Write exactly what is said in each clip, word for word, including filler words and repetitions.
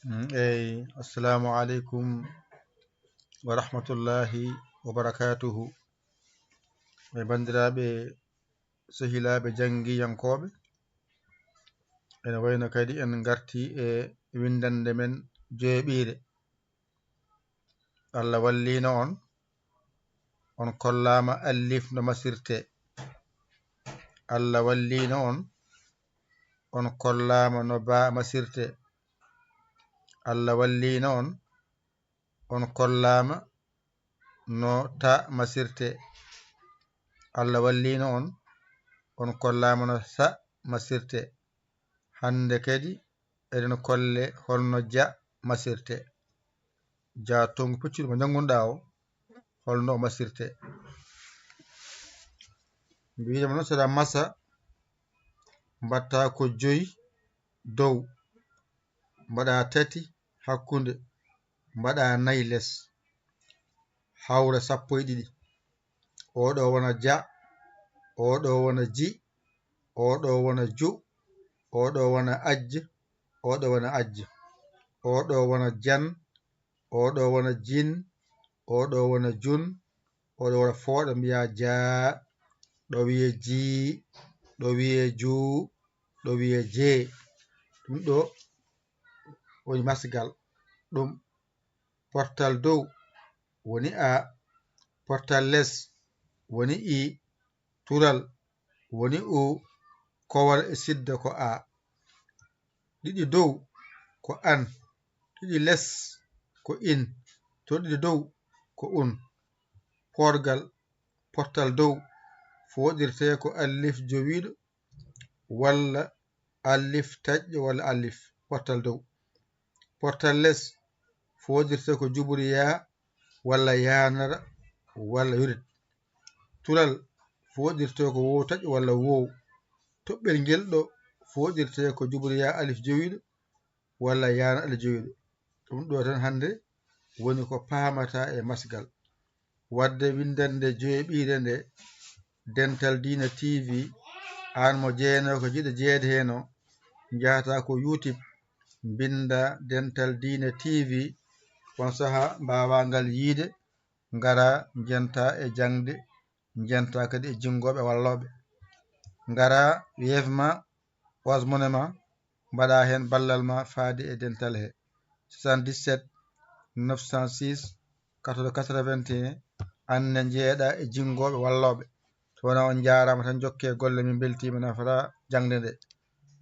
Mm, eyi, assalamu aleykum wa rahmatullahi wa barakatuhu. E banndiraaɓe, sehilaaɓe janngiyankooɓe, ene wayno kadi en ngarti e winndannde men joyeɓiire. Allah walliino on, on kollaama allif no masirtee. Allah walliino on, on kollaama no baa masirtee. Allah walliino on, on kollaama no ta masirtee. Allah walliino on, on kollaama no sa masirtee. Hannde kadi eɗen kolle holno ja masirtee. Ja tonngu peccuɗo mo njanngunɗaa o, holno o masirtee. Mbiɗen noon, so aɗa masa, mbaɗta ko joyi dow, mbaɗa tati hakkunde, mbaɗa nayi les, hawra sappo e ɗiɗi. Oɗo wona ja, oɗo wona ji, oɗo wona ju, oɗo wona ajj, oɗo wona ajj, oɗo wona jan, oɗo wona jin, oɗo wona jun, oɗo wona fooɗa mbiya jaa, ɗo wiye jii, ɗo wiye juu, ɗo wiye jee. Ɗum ɗo woni masgal. Ɗum portal dow woni a, portal les woni i, tural woni u, kowal e sidda ko a. Ɗiɗi dow ko an, ɗiɗi les ko in, to ɗiɗi dow ko un. Porgal, portal dow, fooɗirtee ko allif jowiiɗo walla allif taƴƴo walla allif portal dow. Portal les, fooɗirtee ko juburi yaa walla yaanara walla yurit. Tural, fooɗirtee ko woo taƴƴo walla woow. Toɓɓel ngel ɗo, fooɗirtee ko juburi yaa alif jowiiɗo walla yaana alif jowiiɗo. Ɗum ɗo tan hannde woni ko paamata e masgal. Wadde winndannde joyeɓiire nde, Dental Diina T V, aan mo jeyanoo ko jiɗa jeyeede heen o, njahata ko YouTube, mbinnda Dental Diina T V, on saha mbaawaa ngal yiide, ngara njenta e jaŋde, njenta kadi e jinngooɓe wallooɓe. Ngara, weef ma, Orange Money ma, mbaɗa heen ballal ma faade e dental he. Soixante-dix-sept, neuf cent six, quatre-vingts, quatre-vingt-un, aan ne njeyeɗa e jinngooɓe wallooɓe. So wonaa on njaaraama tan, njokkee golle, min mbeltiima, nafata jaŋde nde.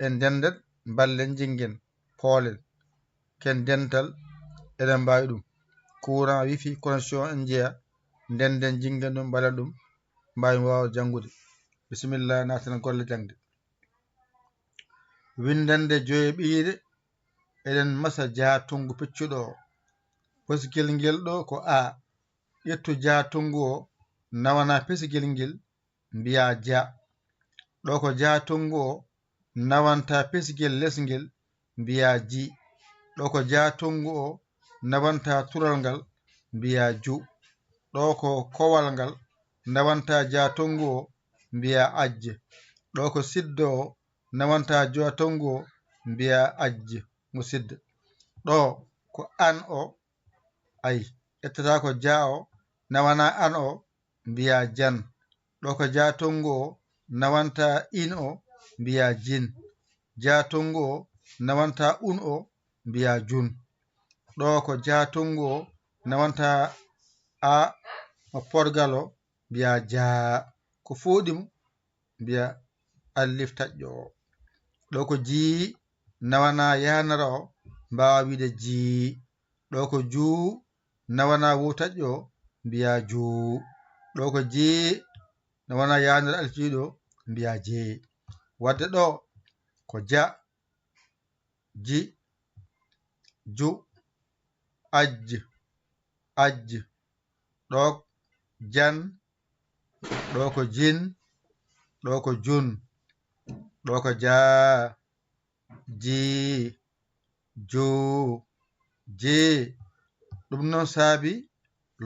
En ndenndat, mballen, njinngen, poolen. Ken dental, eɗen mbaawi ɗum. Courant, wifi, connexion en njeya, ndennden, njinngen ɗum, mbaɗen ɗum, mbaawi waawa janngude. Bisimilla, naaten golle jaŋde. Winndannde joyeɓiire, eɗen masa jaatungu peccuɗo o. Pesigel ngel ɗo ko a. Ƴettu jaatungu o, nawana pesigel ngel, mbiya ja. Ɗo ko jaatungu o, nawanta pesigel les ngel, mbiya ji. Ɗo ko jaatungu o, nawanta tural ngal, mbiya ju. Ɗo ko kowal ngal, nawanta jaatungu o, mbiya ajj. Ɗo ko siddo o, nawanta jaatungu o, mbiya ajj, mo sidda. Ɗo ko an o, ay, ƴettata ko ja o, nawana an o, mbiya jan. Ɗo ko jaatungu o, nawanta in o, mbiya jin. Jaatungu o, nawanta un o, mbiya jun. Ɗo ko jaatungu o, nawanta a mo porgal o, mbiya jaa. Ko fooɗi mo, mbiya allif taƴƴo o. Ɗo ko jii, nawana yaanara o, mbaawa wiide jii. Ɗo ko juu, nawana woo taƴƴo o, mbiya juu. Ɗo ko jee, nawana yaanara alif jiiɗo, mbiya jee. Wadde ɗo ko ja, ji, ju, ajj, ajj. Ɗo jan, ɗo ko jin, ɗo ko jun. Ɗo ko jaa, jii, juu, jee. Ɗum noon saabi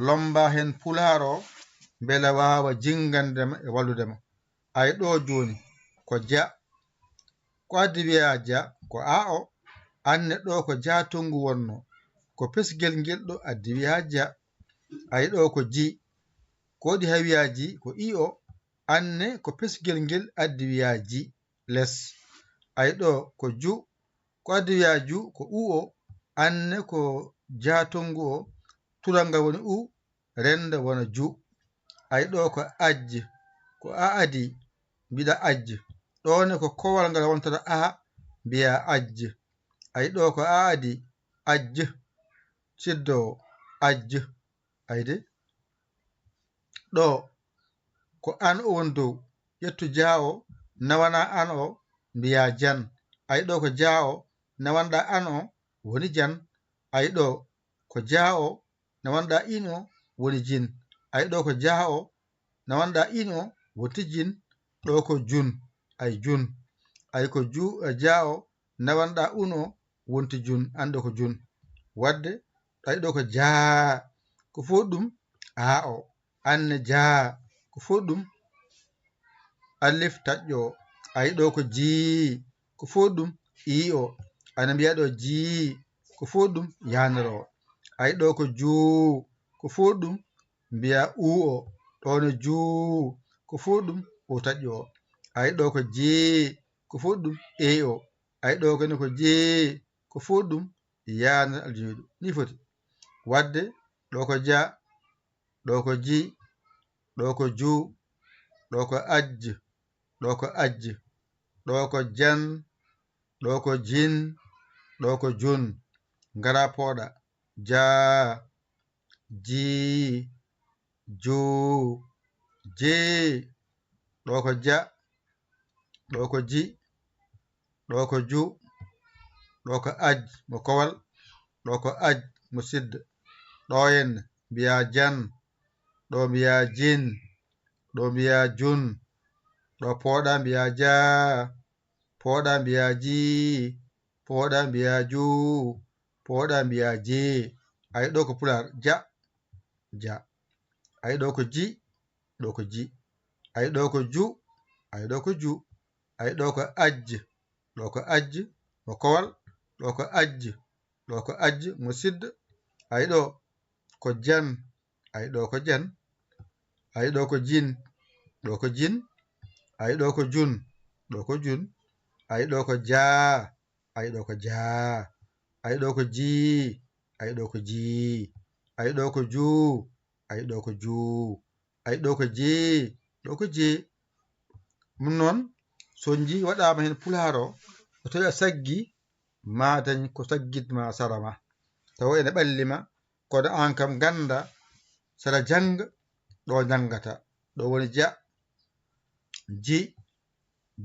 lommba heen pulaar o, mbele waawa jinngande ma e wallude ma. Ay ɗo jooni ko ja. Ko addi wiyaa ja? Ko a o, Anne ɗo ko jaatongu wonno. Ko pesgel ngel ɗo addi wiyaa ja. Ay ɗo ko ji. Ko waɗi haa wiyaa ji? Ko i o. Anne ko pesgel ngel addi wiyaa ji. Les. Ay ɗo ko ju. Ko addi wiyaa ju? Ko u o. Anne ko jaatongu o. Tural ngal woni u. Rennda wona ju. Ay ɗo ko ajj. Ko a adi. Mbiɗa ajj. Ɗo ne ko kowal ngal wontata a. Mbiyaa ajj. Ay ɗo ko a adi. Ajj. Siddo o. Ajj. Ayde. Ɗo ko an o woni dow. Ƴettu ja o, nawana an o, mbiyaa jan. Ay ɗo ko ja o, nawanɗa an o, woni jan. Ay ɗo ko ja o, nawanɗa in o, woni jin. Ay ɗo ko ja o, nawanɗa in o, wonti jin. Ɗo ko jun. Ay jun. Ay ko ju, eh, ja o, nawanɗa un o, wonti jun. An ɗo ko jun. Wadde, ay ɗo ko jaa. Ko fof ɗum a o. Anne jaa. Ko fof ɗum alif taƴƴo o. Ay ɗo ko jii. Ko fof ɗum i o. Ana mbiya ɗo jii. Ko fof ɗum yaanoro o. Ay ɗo ko juu. Ko fof ɗum mbiya u o. Ɗo no juu. Ko fof ɗum o taƴƴo o. Ay ɗo ko jii. Ko fof ɗum e o. Ay ɗo ko ne ko jii. Ko fof ɗum yaanoro aljunuudu. Ni foti. Wadde ɗo ko ja. Ɗo ko ji. Ɗo ko ju. Ɗo ko ajj. Ɗo ko ajj. Ɗo ko jan. Ɗo ko jin. Ɗo ko jun. Ngara pooɗa. Ja. Ji. Ju. Ji. Ɗo ko ja. Ɗo ko ji. Ɗo ko ju. Ɗo ko aj mo kowal. Ɗo ko aj mo sidda. Ɗo en mbiya jan. Ɗo mbiya jin. Ɗo mbiya jun. Ɗo pooɗa mbiya ja. Pooɗa mbiya ji. Pooɗa mbiya ju. Pooɗa mbiya ji. Ay ɗo ko pulaar. Ja. Ja. Ay ɗo ko ji. Ɗo ko ji. Ay ɗo ko ju. Ay ɗo ko ju. Ay ɗo ko ajj. Ɗo ko ajj mo kowal. Ɗo ko ajj. Ɗo ko ajj mo sidda. Ay ɗo ko jan. Ay ɗo ko jan. Ay ɗo ko jin. Ɗo ko jin. Ay ɗo ko jun. Ɗo ko jun. Ay ɗo ko jaa. Ay ɗo ko jaa. Ay ɗo ko jii. Ay ɗo ko jii. Ay ɗo ko juu. Ay ɗo ko juu. Ay ɗo ko jee. Ɗo ko jee. Ɗum noon, so on njii waɗaama heen pulaar o, so tawi a saggi, ma dañ ko saggit ma sara ma. Tawa ene ɓalli ma, kono aan kam ngannda, sara jannga, ɗo njanngata. Ɗo woni ja, ji,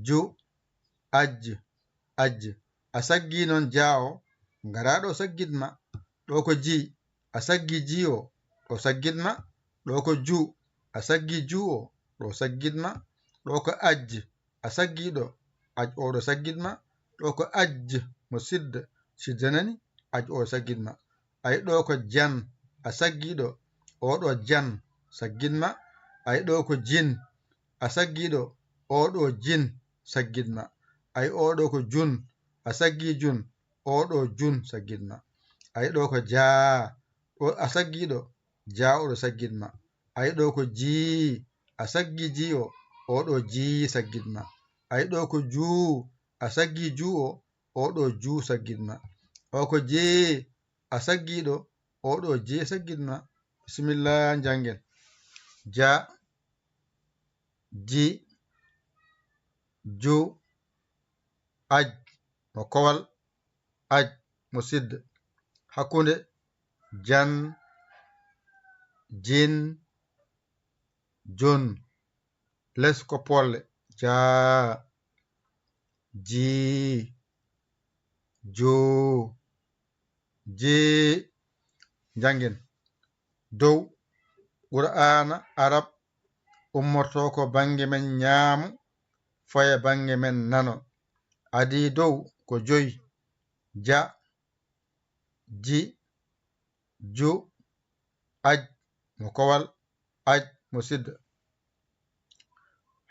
ju, ajj, ajj. A saggi noon ja o, ngara ɗo saggit ma. Ɗo ko ji, a saggi ji o, ɗo saggit ma. Ɗo ko ju, a saggi ju o, ɗo saggit ma. Ɗo ko ajj, a saggi ɗo, aj o ɗo saggit ma. Ɗo ko ajj mo sidda, sidda nani, aj o saggit ma. Ay ɗo ko jan, a saggi ɗo, o ɗo jan saggit ma. Ay ɗo ko jin, a saggi ɗo, o ɗo jin saggit ma. Ay o ɗo ko jun, a saggi jun, o ɗo jun saggit ma. Ay ɗo ko jaa, ɗo a saggi ɗo, jaa o ɗo saggit ma. Ay ɗo ko jii, a saggi jii o, o ɗo jii saggit ma. Ay ɗo ko juu, a saggi juu o, o ɗo juu saggit ma. O ko jee, a saggi ɗo, o ɗo jee saggit ma. Bisimilla, njanngen. Ja, ji, ju, aj, mo kowal, aj, mo sidda. Hakkunde, jan, jin, jun. Les ko polle. Jaa, jii, joo, jee. Njanngen. Dow, Qur'aana Arab ummorto ko bannge men ñaamo, faya bannge men nano. Adii dow ko joy. Ja, ji, ju, aj, mo kowal, aj, mo sidda.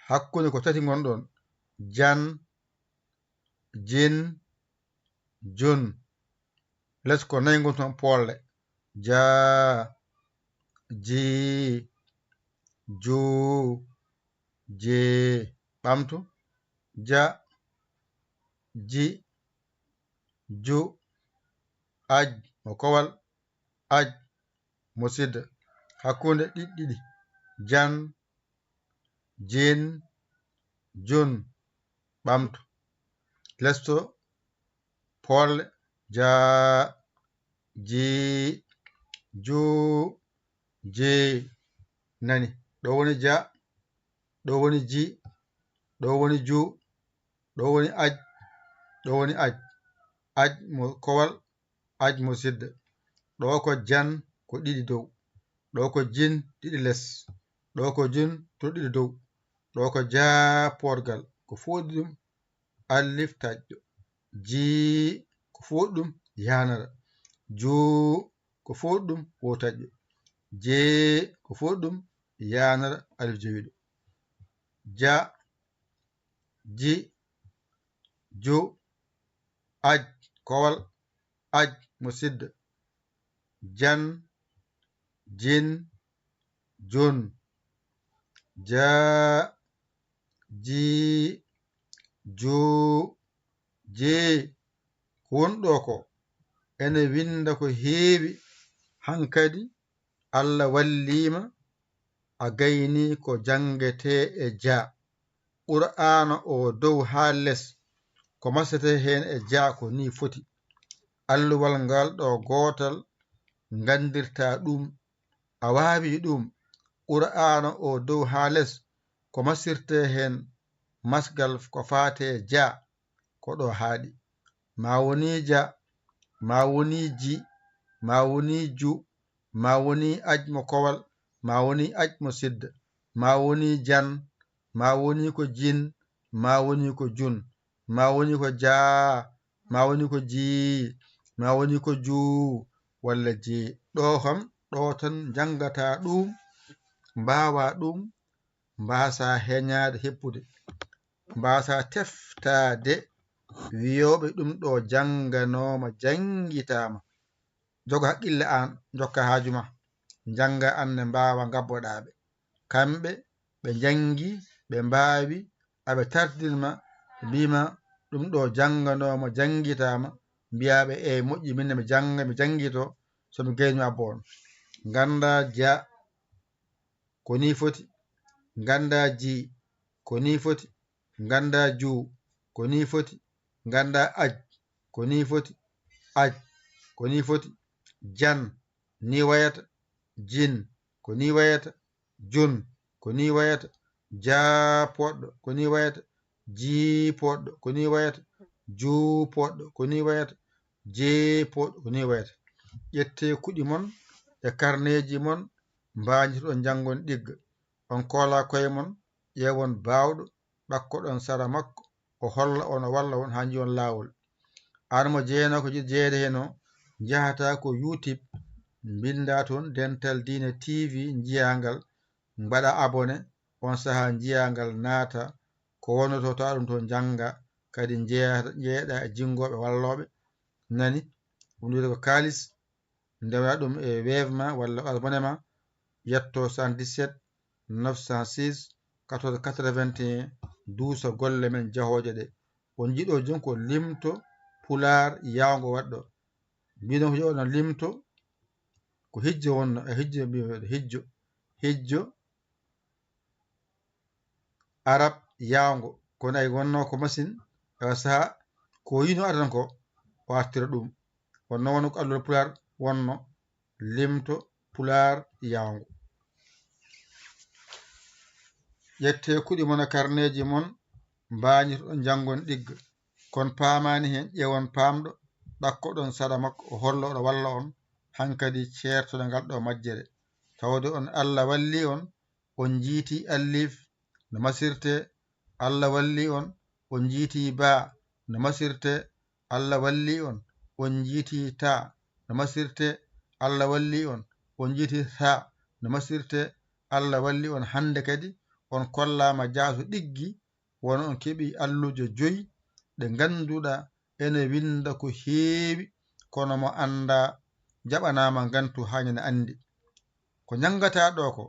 Hakkunde ko tati ngonɗon, jan, jin, jun. Les ko nayi ngoni toon poolɗe. Ja, ji, ju, je, ɓamtu. Ja, ji, ju, aj mo kowal, aj mo sidda. Hakkunde ɗiɗi ɗiɗi. Jan, jin, jun, ɓamtu. Lesto poolɗe. Ja, ji, ju, je. Nani? Ɗo woni ja, ɗo woni ji, ɗo woni ju, ɗo woni aj, ɗo woni aj. Aj mo kowal, aj mo sidda. Ɗo ko jan ko ɗiɗi dow. Ɗo ko jin ɗiɗi les. Ɗo ko jun to ɗiɗi dow. Ɗo ko ja poorgal. Ko fooɗi ɗum alif taƴƴo. Ji ko fooɗi ɗum yanara. Ju ko fooɗi ɗum wo taƴƴo. Je ko fooɗi ɗum yanara alif jowiɗo. Ja, ji, ju, aj, kowal, aj mo sidda. Jan, jin, jun. Ja, ji, ju, je. Ko woni ɗo ko ene winda ko heewi. Hankadi Allah walliima a gayni ko janngetee e ja. Qur'aana o dow haa les, ko masete heen e ja ko nii foti. Alluwal ngal ɗo gootal nganndirta ɗum, a waawi ɗum. Qur'aana o dow haa les, ko masirte heen masgal ko faate ja, ko ɗo haaɗi. Ma woni ja, ma woni ji, ma woni ju, ma woni aj mo kowal, ma woni aj mo sidda, ma woni jan, ma woni ko jin, ma woni ko jun, ma woni ko jaa, ma woni ko jii, ma woni ko juu, walla jee. Ɗo kam, ɗo tan njanngata ɗum, mbaawa ɗum, mbaasa heñaade heppude, mbaasa teftaade wiyooɓe ɗum ɗo jannganooma, janngitaama. Jogo haqqille aan, njokka haaju ma, njannga aan ne mbaawa ngabboɗaa ɓe. Kamɓe ɓe njanngi, ɓe mbaawi, aɓe tardinma, ɓe mbiima ɗum ɗo jannganooma, janngitaama, mbiyaaɓe eey moƴƴi, min ne mi jannga, mi janngito, so mi gayni mi abbo on. Ngannda ja, ko nii foti. Ngannda ji, ko nii foti. Ngannda ju, ko nii foti. Ngannda aj, ko nii foti. Aj, ko nii foti. Jan, nii wayata. Jin, ko nii wayata. Jun, ko nii wayata. Jaa poɗɗo, ko nii wayata. Jii poɗɗo, ko nii wayata. Juu poɗɗo, ko nii wayata. Jee poɗɗo, ko nii wayata. Ƴettee kuɗi mon e karneeji mon, mbaajitoɗon njanngon ɗigga. On koola koye mon, ƴeewon baawɗo, ɗakkoɗon sara makko, o holla on, o walla on haa njiyon laawol. Aan mo jeyanoo ko jiɗi jeyeede heen o, njahata ko YouTube, mbinnda toon Dental Diine T V, njiyaa ngal, mbaɗa abonné, on sahaa njiyaa ngal naata, ko wonno to, tawa ɗum to, njannga, kadi njeeya-, njeeɗa e jinngooɓe wallooɓe. Nani? Ɗum wiyetee ko kaalis, ndewna ɗum e Wave ma walla Orange Money ma, yetto soixante-dix-sept neuf cent six quatorze quatre-vingt-un, duusa golle men jahooje ɗe. On njiɗo jom ko limto pulaar yaawngo waɗɗo. Mbiɗon ko joɗon limto, ko hijjo wonno, e hijjo mbiɗon hijjo, hijjo arab yaawngo. Kono ay wonno ko machine, e saha ko yino adan ko o artira ɗum. Wonno wonno ko allol pulaar wonno limto pulaar yaawngo. Ƴettee kuɗi mon e karneeji mon, mbañotoɗon njanngon ɗigga. Kon paamaani heen, ƴeewon paamɗo, ɗakkoɗon saɗa makko, o hollo oɗo walla on, hankadi ceertoɗon ngal ɗo majjere. Tawde on Allah walli on, on njiiti allif no masirte, Allah walli on, on njiiti baa no masirte, Allah walli on, on njiiti taa no masirte, Allah walli on, on njiiti saa no masirte, Allah walli on. Hannde kadi on kollaama jaaso ɗiggi, won on keɓi alluuje joyi ɗe ngannduɗaa ene winnda ko heewi, kono mo anndaa jaɓanaama ngantu haa ñande anndi. Ko njanngataa ɗoo ko,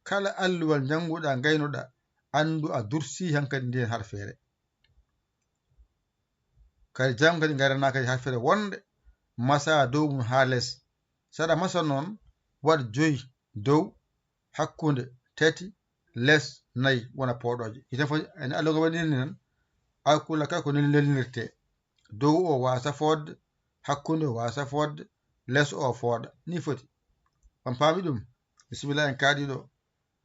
kala alluwal njannguɗaa, ngaynuɗaa, anndu a dursii hankadi ndeen harfeere. Kadi jam kadi ngaranaa kadi harfeere wonde masaa dow mum haa les. Saɗa masa noon, waɗ joyi dow, hakkunde tati, les nayi, wona pooɗooje. Hite fof ene alluga waɗi ni noon, alkula kala ko nel-, nelnirtee. Dow o waasa fodde, hakkunde o waasa fodde, les o fooɗa. Ni foti. On paami ɗum? Bisimilla, en kaaɗii ɗo.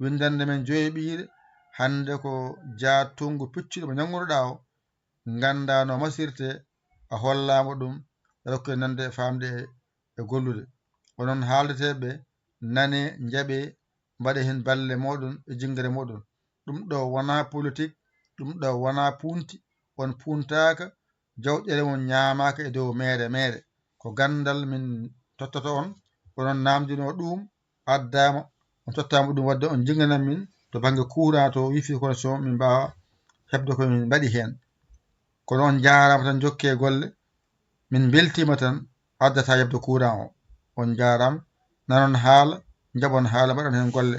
Winndannde men joyeeɓiire hannde ko jaatungu piccuɗo mo njanngunoɗaa o, nganndaa no masirtee, a hollaama ɗum, rokke nande e faamde e, e gollude. Onon haaldeteeɓe, nanee, njaɓee, mbaɗee heen balle mooɗon e jinngere mooɗon. Ɗum ɗo wonaa politik, ɗum ɗo wonaa puunti, on puuntaaka, jawƴere mon ñaamaaka e dow meere meere. Ko ganndal min tottoto on, onon naamndinoo ɗum, addaama, on tottaama ɗum, wadde on jinnganan min to bannge courant to, wifi connexion, min mbaawa heɓde ko min mbaɗi heen. Kono on njaaraama tan, njokkee golle, min mbeltiima tan, addata yoɓde courant o. On njaaraama, nanon haala, njaɓon haala, mbaɗon heen golle.